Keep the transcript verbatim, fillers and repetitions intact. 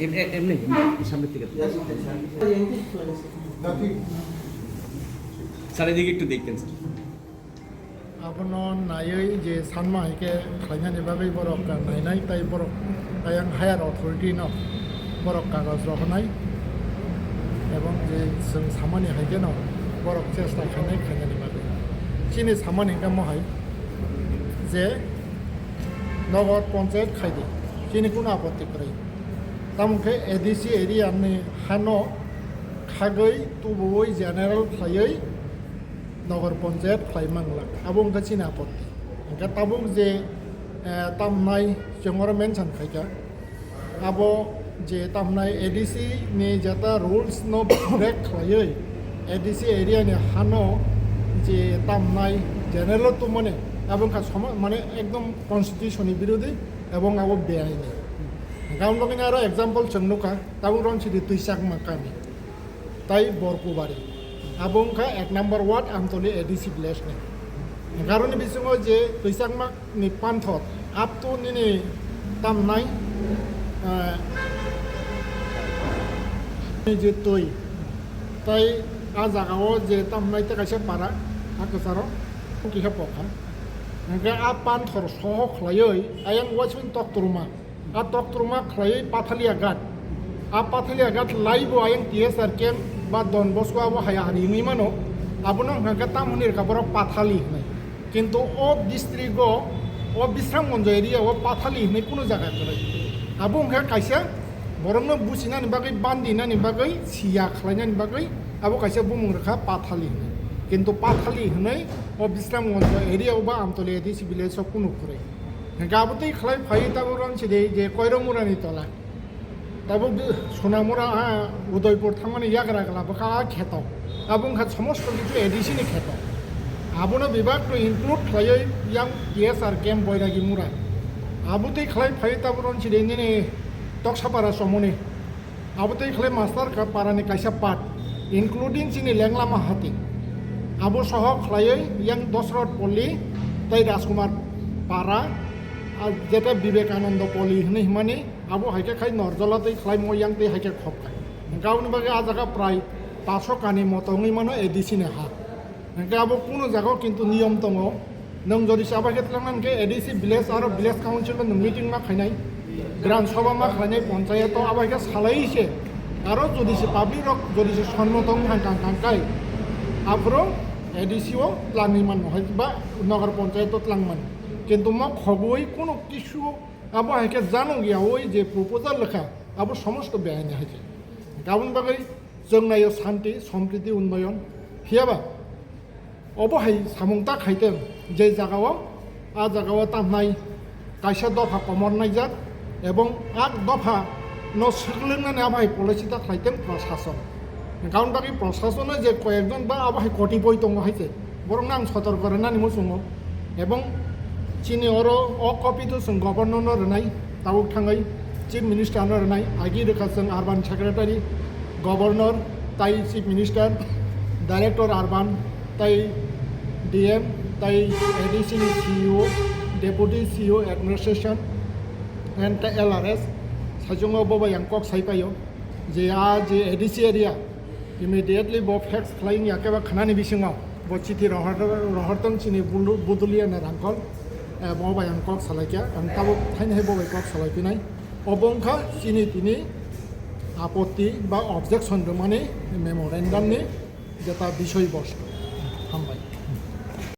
এম-, এ-, এমনি, সামনের দিকে। স্যার, এদিকে একটু দেখতেন, sir. Abono naiwi je sanma hai khe khlainani bagwi borok nainai, tai borok ayang higher authority no borok kagoj rohornai, ebong je chwng samani hai khe no borok chesta khainai khainani bagwi. Chini samani hwnkhe mo hai je Nogor Panchayat khai di, chini kunu apotti kwrwi. Tamo khe A D C area ni hano khagwi tubuwi general khlaiwi Nogor Panchayat khlai manglak, abo wngkha chini apotti. Hwnkhe tabuk je, eh, tamnai chwng oro mention khaikha, abo je tamnai A D C ni jeta rules no break khlaiwi A D C area ni hano je tamnai general o tongmani, abo wngkha somo-, mane ekdom constitution ni birodhi ebong abo beaini. Hwnkhe aboni bagwino aro example chwng nukha, tabuk Ronchidi Twichakma kami. Tai Borkubari. Abo wngkha ek number ward Amtoli A D C village ni. Egaroni bisingo je Twichakma ni panthor, up to nini tamnai, eh, ni je twi. Tai a jagao je tamnai tei kaisa para, a kwcharo, kisa pokha. Hwnkhe a panthor soho khlaiwi ayang uaisukni toktruma. A toktruma khlaiwi Pathalia Ghat. A Pathalia Ghat laibo ayang T S R camp ba Don Bosco abo hai hari wngwi mano. Abono hwnkha khe tamo hwnwi rwkha borok Pathali hwnwi. Kintu o district o, o Bisramganj area o Pathali hwnwi kunu jaga kwrwi. Abo hwnkha kaisa borokno buchinani bagwi, bandinani bagwi, siya khlainani bagwi abo kaisa bumung rwkha Pathali hwnwi. Kintu Pathali hwnwi o Bisramganj area o ba Amtoli A D C village o kunu kwrwi. Hwnkhe abo twi khlai phaiwi tabuk Ronchidi je Koiromura ni tola. Tabuk Sonamura, ah, Udaipur thangmani yagra gla bwkha ah kheto. Abo wngkha somosto kichu A D C ni kheto. Abono bebak no include khlaiwi yang T S R camp Boiragi mura. Abo twi khlai phaiwi tabuk Ronchidi nini Toksapara somoni. Abo twi khlai master ka parani kaisa part, including chini Lenglama hati. Abo soho khlaiwi yang Dosrot Polli tei Rajkumar Para, ah, jeta Vivekananda Polli hwnwi hwnmani, abo hai khe khai Norjala tei khlaimo yang tei hai khe khop khai. Hwnkhe aboni bagwi ah jaga prai paso kani moto wngwi mano A D C ni ha. Hwnkhe abo kunu jagao kintu niyom tongo. Nwng jodi se abo khe tlangnani khe A D C village aro village council no nwng meeting ma khainai, Gram Sabha ma khlainai, Panchayat o abo khe salai se. Aro jodi se public rok jodi se sonmoto wng thang thang thang khai, aphuru A D C o tlangwi mano hai ba Nagar Panchayat o tlang mano. Kintu mo khogwi kunu kisu abo hai khe janok yaui je proposal lekha, abo somosto beaini hai khe. Aboni bagwi chwng naio shanti, sompriti, unnoyon. Phiyaba obo hai samung ta khaiteng, je jagao, a jagao tamnai kaisa dopha komor naijak, ebong a dopha no swklengnani abo hai policy ta khlaiteng prosason. Aboni bagwi prosasono je koyekjon ba abo hai kotipoi tongo hai se, borokno ang sotorko rwnani muchungo. Ebong chini oro o copy to chwng governor no rwnai, tabuk thangwi chief minister no rwnai, agi rwkha chwng urban secretary, governor, tai chief minister, director urban, tai D M, tai A D C ni C E O, deputy C E O administration, and tai L R S. Saichungo bo bai ang kok sai paio je a je A D C area immediately bo fax khlai wngya khe ba khnani bisingo bo chithi rohor, rohortong chini Bulu-, Budulia na Rangkol, eh, bo bai ang kok salai kha, ang tabuk thaini hai bo bai kok salai phinai. Obo wngkha chini tini apotti ba objection rwmani memorandum ni jeta bisoi bostu. Hambai.